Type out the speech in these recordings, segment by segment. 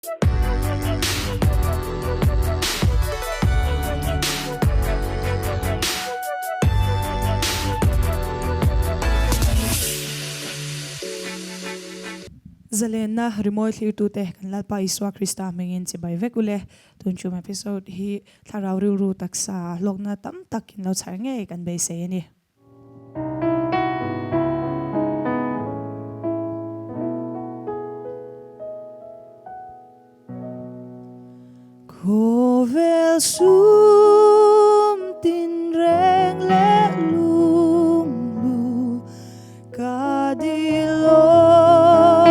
Zalenna rimawi thlirtute kan Lalpa Isua Krista hmingin chibai vek ule. Tun chum episode hi thlarau rilru taksa hlawkna tam tak in lo chhar ngei kan beisei a ni. Khawvel sum tinreng leh lunglu ka dil aw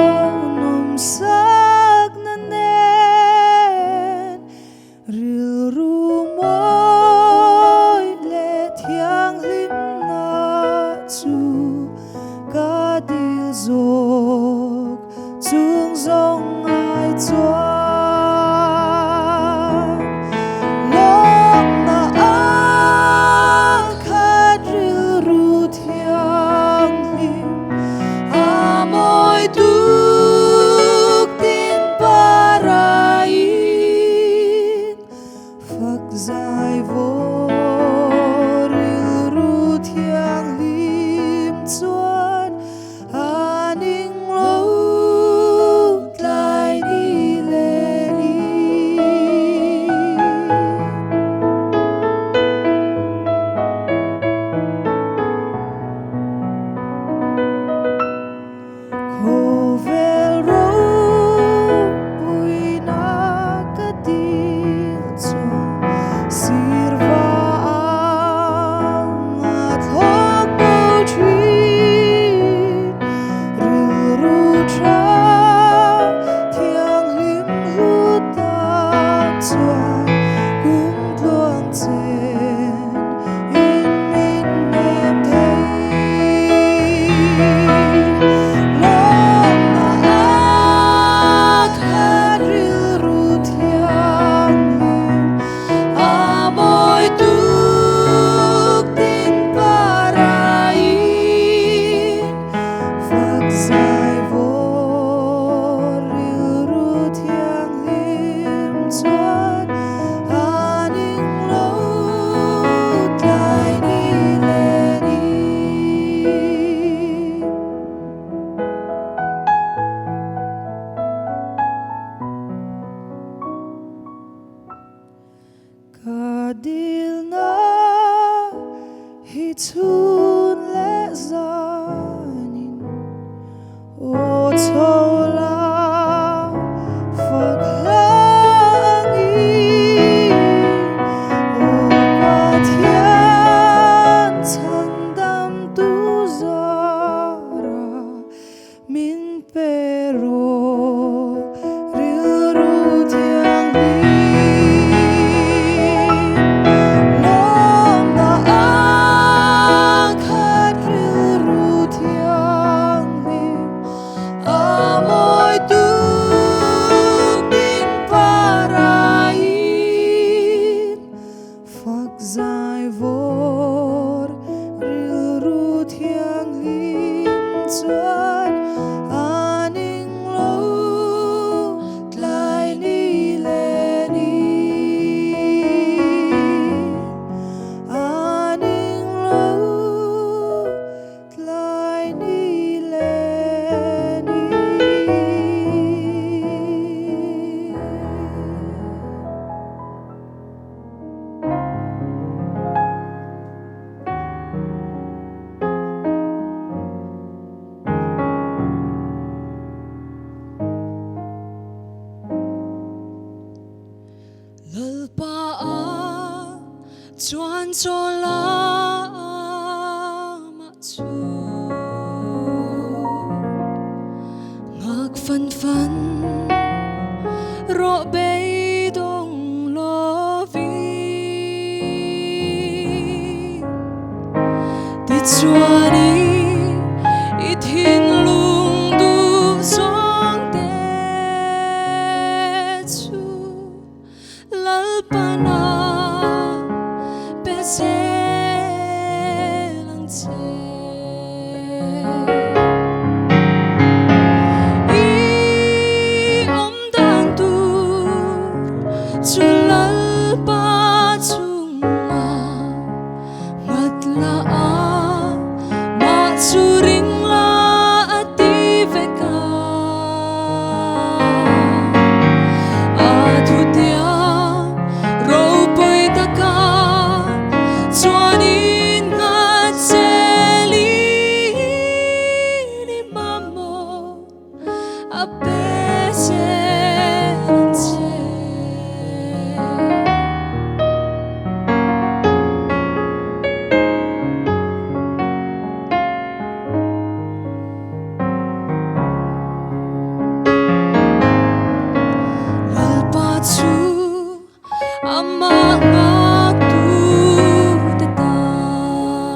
nawmsakna nen Rilru mawi leh thianghlimna chu ka dil zawk chung zawng ngai chuan lawmna a khat rilru thianghlim a mawi tuk tin parain fak zai vaw rilru thianghlim chuan a ning lo tlai ni leh ni. Khawvel ropuina ka dil chuan sirva ang a thlawk bo thin. Rilru tha thianghlim hlu tak chuan kum tluang chen in min nem thei. Lawmna a khat rilru thianghlim a mawi tuk tin parain fak zai vaw rilru thianghlim chuan a ning lo tlai ni leh ni. Ka dilna hi chhun leh zanin aw chho la fak hlangin aw Pathian chhandam tu zara min pe rawh rilru thianghlim lawmna a khat rilru thianghlim a mawi tuk din parain fak zai vawr rilru thianghlim chuan a ning lo tlai ni leh ni a ning lo tlai ni leh ni. Lalpa a chuan chaw lamah chu nghak fan fan rawh beidawng lovin tichuanin i thinlung duh zawng te chu Lalpana pe zel ang che. I awm dan tur. Chu Lalpa chungah nghat la a, mah chu ring la a ti vek a. A thutia ropui taka chuanin nghat zelin i mamawh a pe zel ang che. Lalpa chu amah nghaktute tan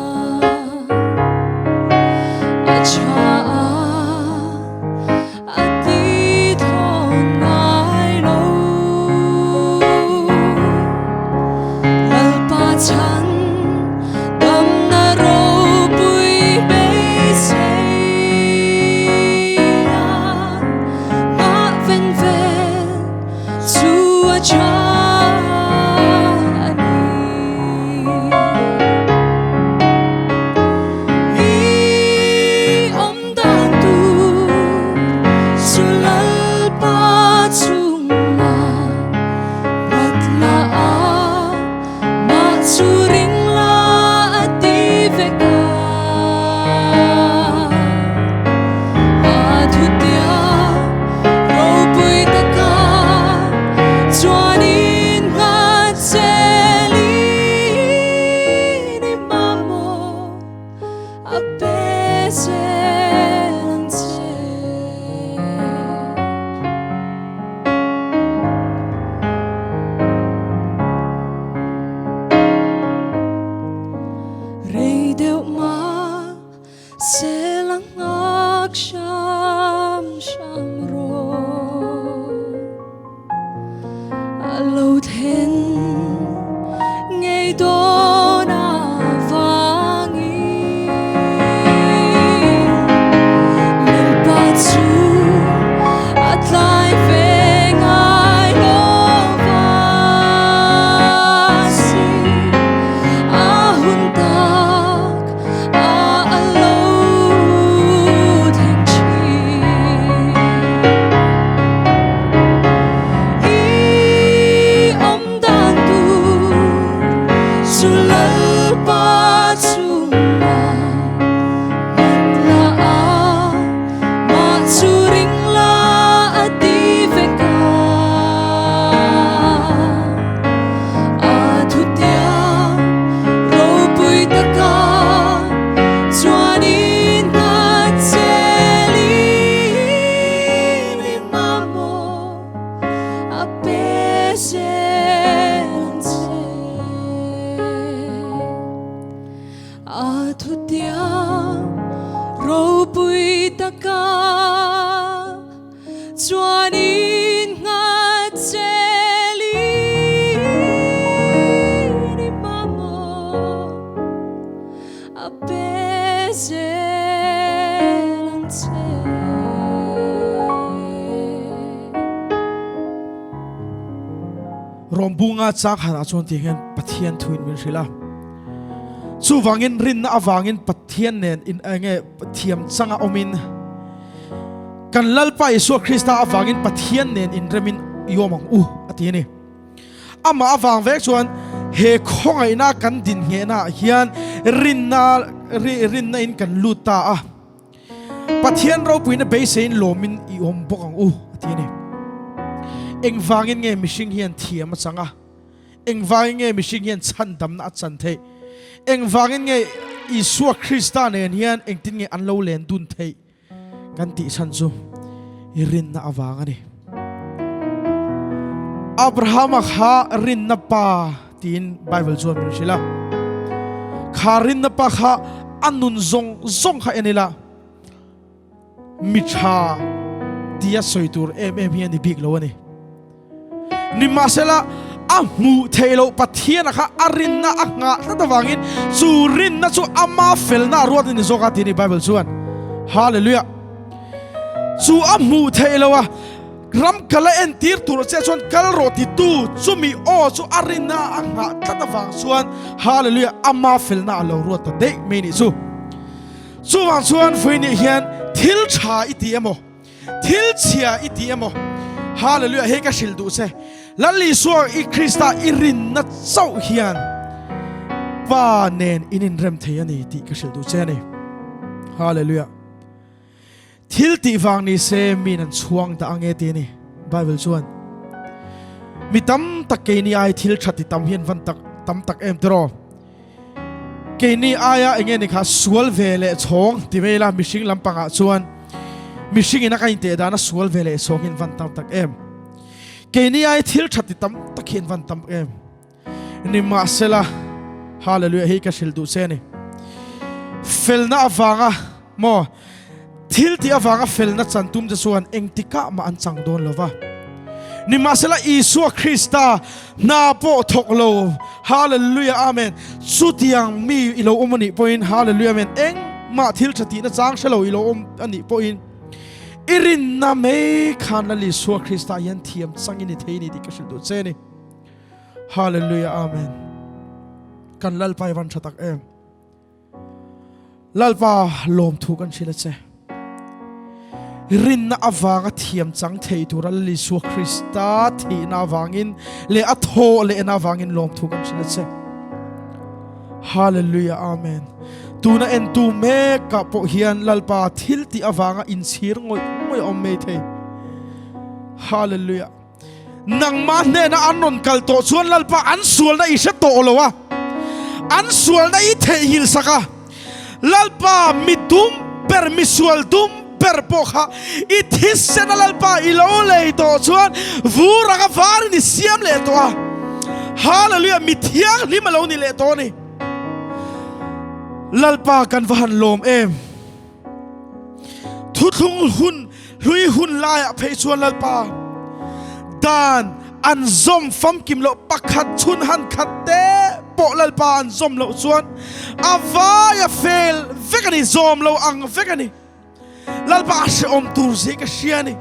a tha a, a ti thawn ngai lo. Lalpa chhan damna ropui beisei a, mah ven vel chu a tha a ni. I awm dan tur chu Lalpa chungah nghat la a, mah chu ring la a ti vek a. A thutia ropui taka chuanin nghat zelin i mamawh a pe zel ang che. Rei deuh mah sel a nghak hram hram rawh. A lo then ngei dawn avangin Lalpa chu a tlai ve ngai lo va si. A hun tak a a lo thleng thin. I awm dan tur chu Lalpa chungah nghat la a, mah chu ring la a ti vek a. A thutiang ropui taka chuanin nghat zelin i mamawh a pe zel ang che. A thutiang ropui taka Chuanin nghat zelin i mamawh a pe zel ang che. Rawmbunga chak hanah chuan tih hian Pathian thuin min hrilh a. Chuvangin rinna avangin Pathian nen in enge thiam changa awmin Kan Lalpa Isua Krista avangin Pathian nen inremin i awm ang u, a ti a ni. Amah avang vek chuan he khawngaihna kan dinngehnaah hian rinna rinna in kan lut ta a. Pathian ropuina beiseiin lawmin i awm bawk ang u, a ti a ni. Engvangin nge mihring hian thiam a chang a? Engvangin nge mihring hian chhandamna a chan theih? Engvangin nge Isua Krista nen hian engtin nge an lo len dun theih? Kan tih chhan chu i rinna avang a ni. Abrahama kha rinna pa tiin Bible chuan min hrilh a. Kha rinna pa kha a nun zawng zawng kha en ila mi tha tia sawi tur em em hi a ni bik lo a ni. Nimahsela, a hmuh theih loh Pathiana kha a rinna a nghah tlat avangin chu rinna chu ama felna a ruat a ni zawk a tih a ni Bible chuan. Hallelujah! Chu a hmuh theih loh a, Ram ka la entir tur che chuan kal rawh titu chumi aw chu a rinna a nghah tlat avang chuan Hallelujah ama felna a lo ruat ta daih mai nih chu. Chuvang chuan vawi nih hian thil tha i ti emaw thil chhia i ti emaw Hallelujah hei ka hrilh duh che Lal Isua i Krista i rinna chauh hian Pa nen in inrem thei a ni tih ka hrilh duh che a ni. Hallelujah. Thil tih vang ni se min an chhuang dah ange ti a ni Bible chuan. Mi tam tak keini ai thil tha ti tam hi an van tak tam tak em tiraw. Keini aia enge ni kha sual ve leh chhawng ti mai ila mihring lampangah chuan mihring ina ka inteh dana sual ve leh chhawng hi an van tam tak em. Keini ai thil tha ti tam tak hi an van tam em. Nimahsela, Hallelujah hei ka hrilh duh che a ni. Felna avanga maw thil tih avanga felna chan tum te chuan engtikah mah an chang dawn lo va. Nimahsela Isua Krista hna pawh thawk lo, Hallelujah Amen, chutiang mi i lo awm a nih pawhin, Hallelujah Amen, engmah thil tha tihna chang hre lo i lo awm a nih pawhin, i rinna mai khan Lal Isua Krista hian thiam changin i thei a ni tih ka hrilh duh che a ni. Hallelujah Amen. Kan Lalpa i van tha tak em. Lalpa lawm thu kan hrilh a che. Rinna avanga thiam chang thei tura Lal Isua Krista thihna avangin leh a thawh lehna avangin lawm thu kan hrilh a che. Hallelujah Amen. Tuna entu mekah pawh hian Lalpa thil tih avanga inchhir ngawih ngawih a awm mai thei. Hallelujah. Nangmah hnena an rawn kal tawh chuan Lalpa an sualna i hre tawh lo a, an sualna i theihnghilh sak a. Lalpa mi dum ber, mi sual dum ber pawh kha i thisena Lalpa i lo lei tawh chuan vur anga varin i siam leh tawh a. Hallelujah, mi thianghlim a lo ni leh tawh a ni. Lalpa kan va han lawm em! Thuthlung hun hlui hun laiah phei chuan Lalpa dan an zawm famkim loh pakhat chhun han khat te pawh Lalpa an zawm loh chuan a vaia fel vek a ni, zawm lo ang vek a ni. Lalpa a hrehawm tur zia ka hria a ni.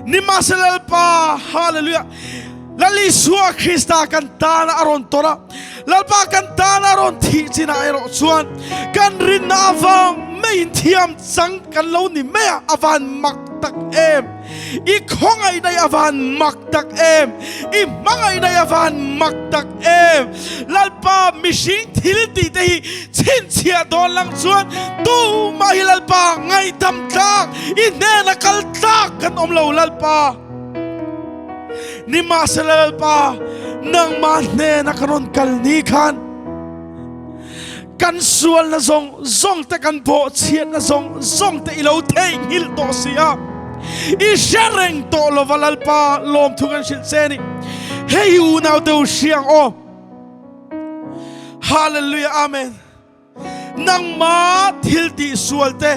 Nimahsela Lalpa, Hallelujah, Lal Isua Krista kan tana a rawn tawrh a, Lalpa kan tana a rawn thih chinah erawh chuan kan rinna avang maiin thiam chang kan lo ni mai a, a van mak tak em! I khawngaihna hi a van mak tak em! I hmangaihna hi a van mak tak em! Lalpa mihring thil tih te hi chhinchhiah dawn lang chuan tumah hi Lalpa ngaihdam tlak, i hnena kal tlak kan awm lo Lalpa. Nimahsela Lalpa nangmah hnena ka rawn kal ni khan kan sualna zawng zawng te kan bawhchhiatna zawng zawng te i lo theihnghilh tawh si a, i hre reng tawh lova Lalpa lawmthu kan hrilh che a ni. Hei hi unau deuh hriang aw. Hallelujah Amen. Nangma thil tih sual te,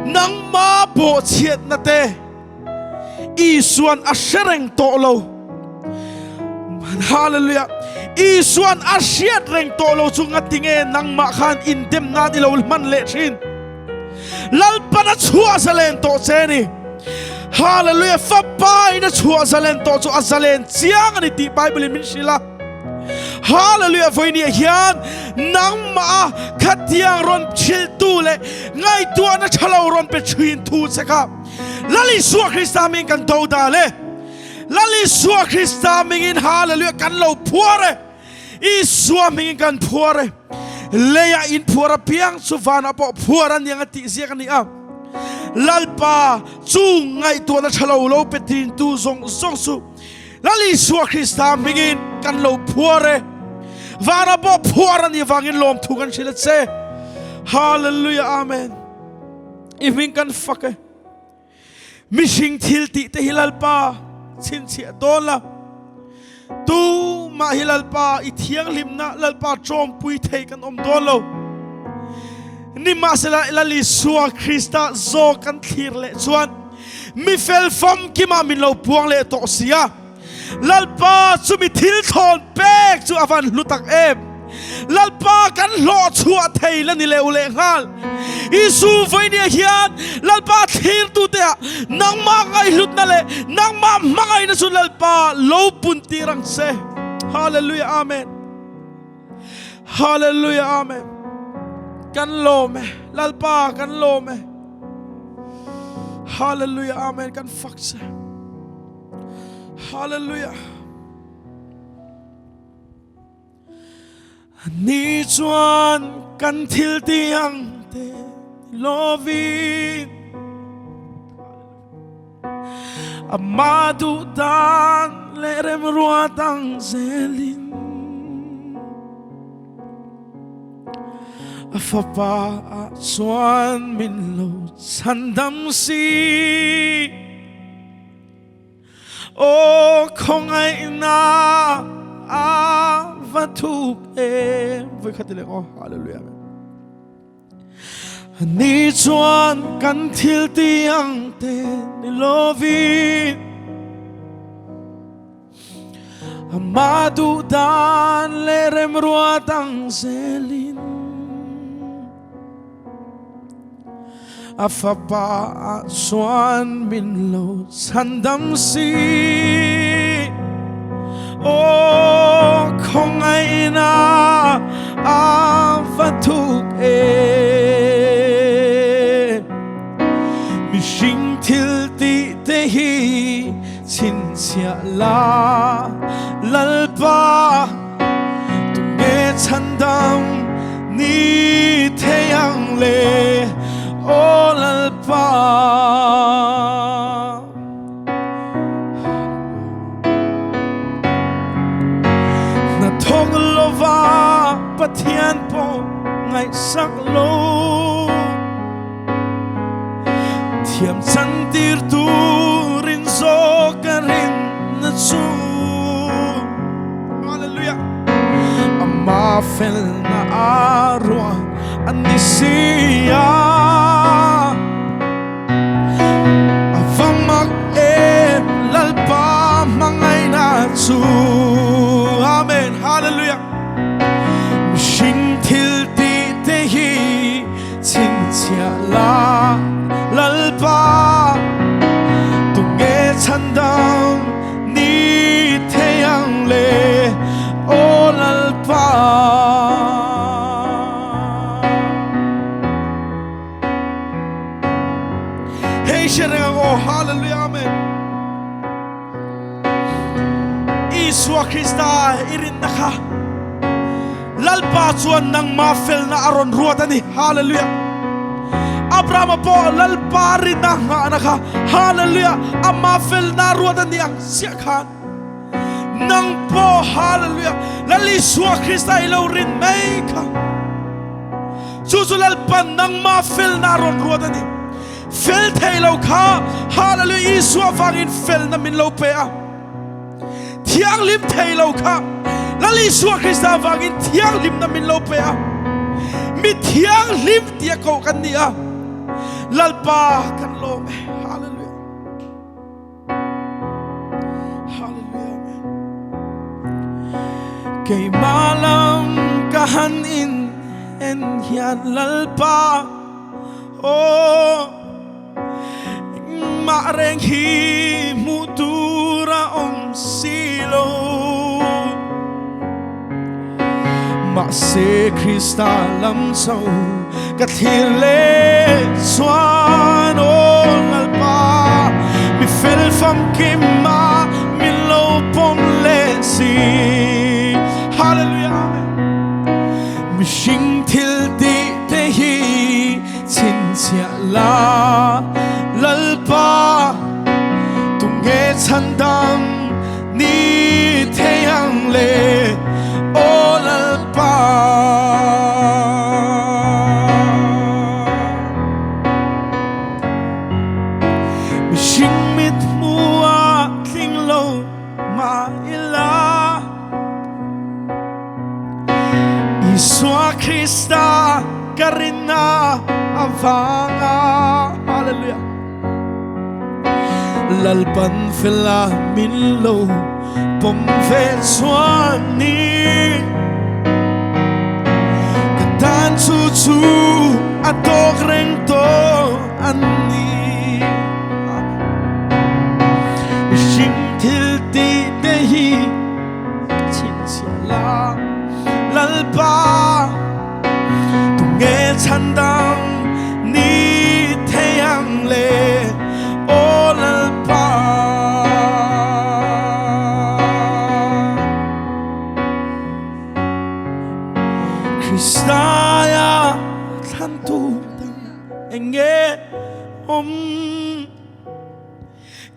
nangma bawhchhiatna te Isuan a hre reng tawh lo. Hallelujah. Isuan a hriat reng tawh lo chu ngatinge nangmah khan indem nan i lo hman leh thin. Lalpan a chhuah zalen tawh che ni. Hallelujah. Fapa in a chhuah zalen tawh chu a zalen chiang a ni tih Bible in min hrilh a. Hallelujah. Vawinia hian nangmah a khatiang rawn hrilhtu leh ngaihtuahna tha lo rawn pe thin thu che kha Lal Isua Krista hmingin kan do dal e. Lal Isua Krista hmingin Hallelujah kan lo phuar e. Isua hmingin kan phuar e. Leiah in phuar apiang chu vanah pawh phuar a niang a tih ziak a ni a. Lalpa chu ngaihtuahna tha lo lo pe tintu zawng zawng chu Lal Isua Krista hmingin kan lo phuar e. Vanah pawh phuar a nih vangin lawmthu kan hrilh a che. Hallelujah Amen. I hming kan fak e. Mihring thil tih te hi Lalpa chhinchhiah dawn la. Tumah hi Lalpa i thianghlimna Lalpa tawmpui thei kan awm dawn lo. Nimahsela Lal Isua Krista zawk kan thlir leh chuan mi fel famkimah min lo puang leh tawh si a. Lalpa chumi thil thlawn pek chu a van hlu tak em! Lalpa kan hlawh chhuah thei la ni leu leh nghal. Isu vawinia hian Lalpa thlirtute ah nangmah ngaihlutna leh nangmah hmangaihna chu Lalpa lo pun tir ang che. Hallelujah Amen. Hallelujah Amen. Kan lawm e Lalpa kan lawm e. Hallelujah Amen kan fak che. Hallelujah. Ni chuan kan thil ti ang te lovin Ama duh dan leh remruat ang zelin A fapa ah chuan min lo chhandam si. Aw khawngaihna a va thuk em. Voi khat ileng aw hallelujah amen. Ni chuan kan thil ti ang te ni lovin Ama duh dan leh remruat ang zelin A fapa ah chuan min lo chhandam si. Aw khawngaihna a va thuk em. Mihring thil tih te hi chhinchhiah la Lalpa. Tunge chhandam ni thei ang le Aw Lalpa. Hnathawk lova Pathian pawh ngaihsak lo. Thiam chan tir turin zawk ka rinna chu. Hallelujah. Ama felna a ruah a ni si a. A va mak em Lalpa hmangaihna chu. Amen. Hallelujah. Mihring thil tih te hi Chhinchhiah la Lalpa, tunge chhandam ni thei ang le, aw Lalpa. Hei hre reng ang aw, Hallelujah Amen. Isua Krista i rinna kha Lalpa chuan nangmah felna a rawn ruat a ni. Hallelujah! Abrahama pawh Lalpa rinna nghahna kha, Hallelujah, amah felna a ruat a ni ang chiah khan nang pawh, Hallelujah, Lal Isua Krista i lo rin mai kha. Chu chu Lalpa nangmah felna a rawn ruat a ni. Fel thei lo kha, Hallelujah, Isua vangin felna min lo pe a. Thianghlim thei lo kha Lal Isua Krista vangin thianghlimna min lo pe a. Mi thianghlim tia koh kan ni a. Lalpa kan lawm e. Hallelujah. Hallelujah. Amen. Keimah lam ka han in en hian Lalpa oh Engmah reng hi hmuh tur a awm si lo. Mahse Krista lam cho ka thlir leh chuan aw Lalpa mi fel famkim a min lo pawm leh si. Hallelujah Amen. Mihring thil tih te hi Chhinchhiah la Lalpa, tunge chhandam ni thei ang le, aw Lalpa. Mihring mit hmuh tling lo mah ila, Isua Krista ka rinna avanga Hallelujah Lalpan fela min lo pawm ve chuan ni. tan chu chu a tawk reng tawh a ni. Mihring thil tih te hi chhinchhiah la Lalpa tunge chhandam ni thei ang le aw Lalpa. Kristaia thlan tur dang eng nge awm?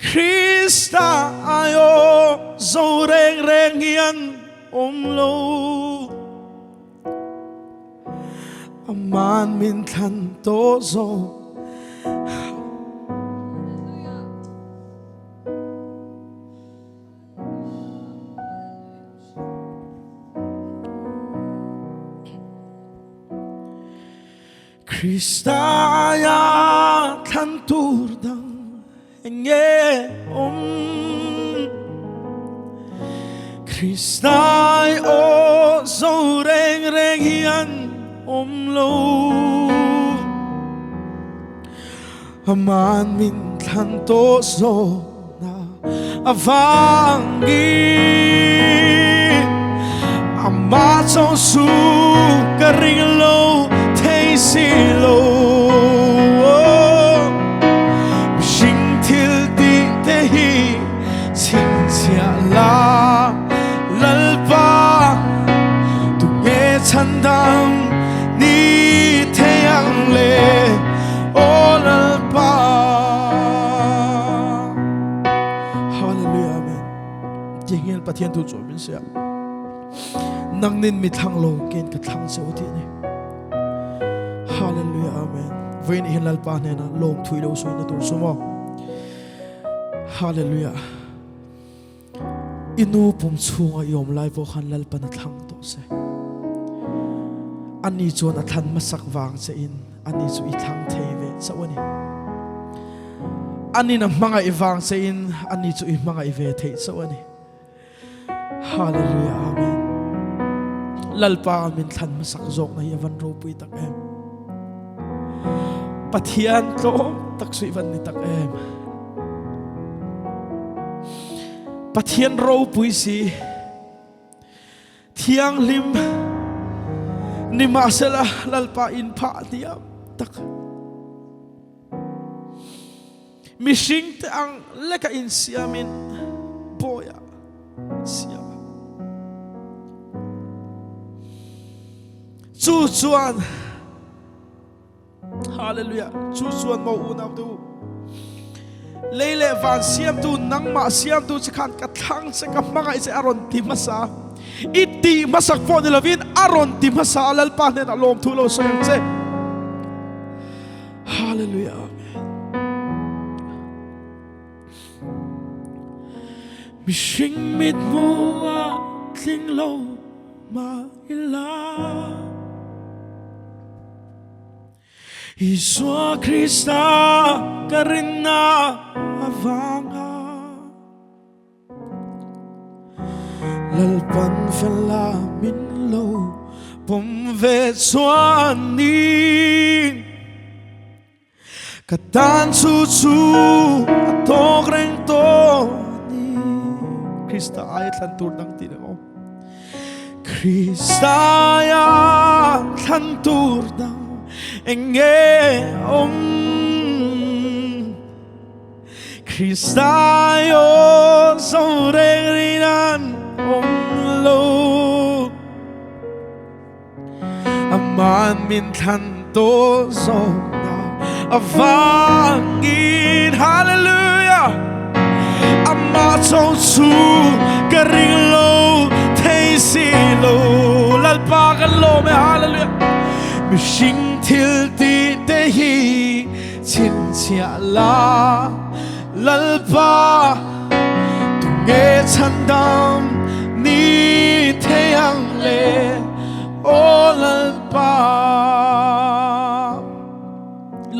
Krista aiawh zo reng reng hian awm lo. Aman min thlan tawh zawk. Krista aia thlan tur dang eng nge awm? Krista ai aw zo reng reng hian awm lo. Aman min thlan tawh zawk. Avangin Amah chauh su ka ring lo thei si lo. Mihring thil tih te hi chhinchhiah la Lalpa tunge chhandam ni thei ang le aw Lalpa. Hallelujah Amen. Ti hian Pathian thu chu min sia. Nang nin mi thlang lo ken ka thlang che u ti ni. Hallelujah Amen. Vein hin Lalpa hnena lawm thui lo sui na tur sumo. Hallelujah. I nu pum chhunga i awm lai pawh khan Lalpan a thlang tawh se. Ani chuan a thlan hmasak vang che in ani chu i thlang thei ve chauh a ni. Anin a hmangaih vang che in ani chu i hmangaih ve theih chauh a ni. Hallelujah Amen. Lalpa min thlan hmasak zawkna hi a van ropui tak em. Pathian tlawm tak chu i van ni tak em. Pathian ropui si thianghlim nimahsela Lalpa in phah hniam tak mihring te ang leka in siamin bawiah siam chu chuan Hallelujah. Chu chuan maw unau te u. Lei leh van siamtu nangmah siamtu che khan ka thlang che ka hmangaih che a rawn ti hmasa. I ti hmasak pawh ni lovin a rawn ti hmasa a Lalpa hnenah lawmthu lo sawi ang che. Hallelujah. Amen. Mihring mit hmuh tling lo mah ila. Isua Krista ka rinna avanga Lalpan fela min lo pawm ve chuan ni Ka tan chu chu a tawk reng tawh ni Krista ai thlan tur dang tih reng awm Krista aia thlan tur dang eng nge awm Krista aia zo reng rin an awm lo Aman min thlan tawh zawkna avangin Hallelujah Amah chauh chu ka ring lo thei si lo Lalpa kan lawm e Hallelujah Mihring thil tih te hi chhinchhiah la Lalpa tunge chhandam ni thei ang le Aw Lalpa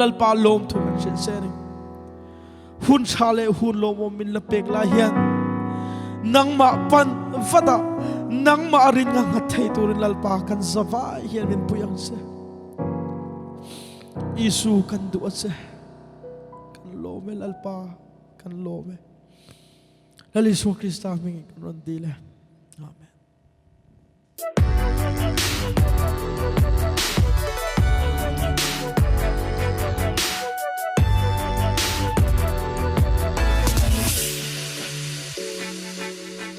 Lalpa lawm thu kan hrilh se ni hun tha leh hun lawmawm min la pek lai hian nangmah pan vata nangmah rin nga nghat thei turin Lalpa kan zavai hian min pui ang che. Isu kan duh a che. Kan lawm e Lalpa, kan lawm e. Lal Isua Krista hmingin kan rawn dil e. Amen.